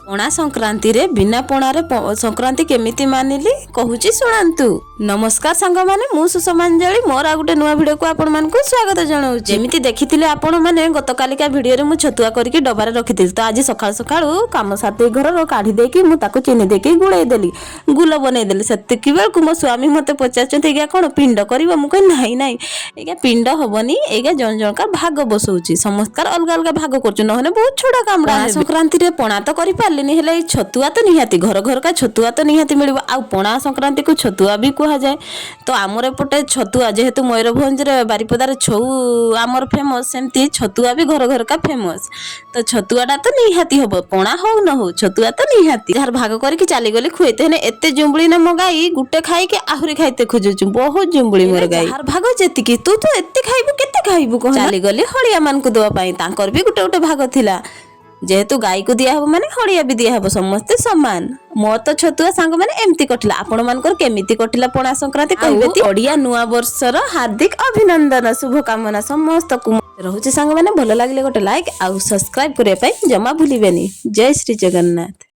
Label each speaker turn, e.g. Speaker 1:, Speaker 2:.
Speaker 1: ପଣା ସଂକ୍ରାନ୍ତିରେ ବିନା ପଣାରେ ସଂକ୍ରାନ୍ତି କେମିତି ମାନିଲି, କହୁଛି ଶୁଣନ୍ତୁ। ନମସ୍କାର ସାଙ୍ଗମାନେ, ମୁଁ ସୁଷମାଞ୍ଜଳି। ମୋର ଆଉ ଗୋଟେ ନୂଆ ଭିଡ଼ିଓକୁ ଆପଣମାନଙ୍କୁ ସ୍ୱାଗତ ଜଣାଉଛି। ଯେମିତି ଦେଖିଥିଲେ ଆପଣମାନେ ଗତକାଲିକା ଭିଡ଼ିଓରେ, ମୁଁ ଛତୁଆ କରିକି ଡବାରେ ରଖିଥିଲି। ତ ଆଜି ସକାଳୁ ସକାଳୁ କାମ ସାରି ଘରର କାଢ଼ି ଦେଇକି ମୁଁ ତାକୁ ଚିନି ଦେଇକି ଗୁଳେଇ ଦେଲି, ଗୁଲ ବନେଇଦେଲି। ସେତିକି ବେଳକୁ ମୋ ସ୍ୱାମୀ ମୋତେ ପଚାରୁଛନ୍ତି, "ଏଇଗା କ'ଣ ପିଣ୍ଡ କରିବ?" ମୁଁ କହିଲି, "ନାଇଁ ନାଇଁ, ଏଇଗା ପିଣ୍ଡ ହବନି। ଏଇଗା ଜଣ ଜଣକା ଭାଗ ବସଉଛି। ସମସ୍ତଙ୍କର ଅଲଗା ଅଲଗା ଭାଗ କରୁଛୁ, ନହେଲେ ବହୁତ ଛୁଡ଼ା କାମୁଡ଼ା।" ପଣା ସଂକ୍ରାନ୍ତିରେ ପଣା ତ କରିପାରିଲିନି, ହେଲେ ଏଇ ଛତୁଆ ତ ନିହାତି, ଘର ଘରକା ଛତୁଆ ତ ନିହାତି ମିଳିବ। ଆଉ ପଣା ସଂକ୍ରାନ୍ତିକୁ ଛତୁଆ ବି କୁହାଯାଏ। ତ ଆମର ଏପଟେ ଛତୁଆ, ଯେହେତୁ ମୟୂରଭଞ୍ଜରେ ବାରିପଦାରେ ଛଉ ଆମର ଫେମସ୍, ସେମିତି ଛତୁଆ ବି ଘର ଘରକା ଫେମସ୍। ତ ଛତୁଆଟା ତ ନିହାତି ହବ, ପଣା ହଉ ନ ହଉ, ଛତୁଆ ତ ନିହାତି। ଯାହାର ଭାଗ କରିକି ଚାଲିଗଲି ଖୁଏଇତେ, ହେଲେ ଏତେ ଜୁମ୍ବୁଳି ନା ମୋ ଗାଈ, ଗୋଟେ ଖାଇକି ଆହୁରି ଖାଇତେ ଖୋଜୁଛୁ। ବହୁତ ଜୁମ୍ବୁଳି ମୋର ଗାଈ। ଯାହାର ଭାଗ ଯେତିକି, ତୁ ତ ଏତେ ଖାଇବୁ, କେତେ ଖାଇବୁ କହ। ଚାଲିଗଲି ହଳିଆ ମାନଙ୍କୁ ଦେବା ପାଇଁ। ତାଙ୍କର ବି ଗୋଟେ ଗୋଟେ ଭାଗ ଥିଲା। ଯେହେତୁ ଗାଈକୁ ଦିଆହବ ମାନେ ହଳିଆ ବି ଦିଆହବ, ସମସ୍ତେ ସମାନ। ମୋର ତ ଛତୁଆ ସାଙ୍ଗମାନେ ଏମିତି କଟିଲା। ଆପଣମାନଙ୍କର କେମିତି କଟିଲା ପଣା ସଂକ୍ରାନ୍ତି, କହିବେ ତି? ଓଡ଼ିଆ ନୂଆ ବର୍ଷର ହାର୍ଦ୍ଦିକ ଅଭିନନ୍ଦନ, ଶୁଭକାମନା ସମସ୍ତଙ୍କୁ ରହୁଛି। ସାଙ୍ଗମାନେ, ଭଲ ଲାଗିଲେ ଗୋଟେ ଲାଇକ୍ ଆଉ ସବସ୍କ୍ରାଇବ କରିବା ପାଇଁ ଜମା ଭୁଲିବେନି। ଜୟ ଶ୍ରୀ ଜଗନ୍ନାଥ।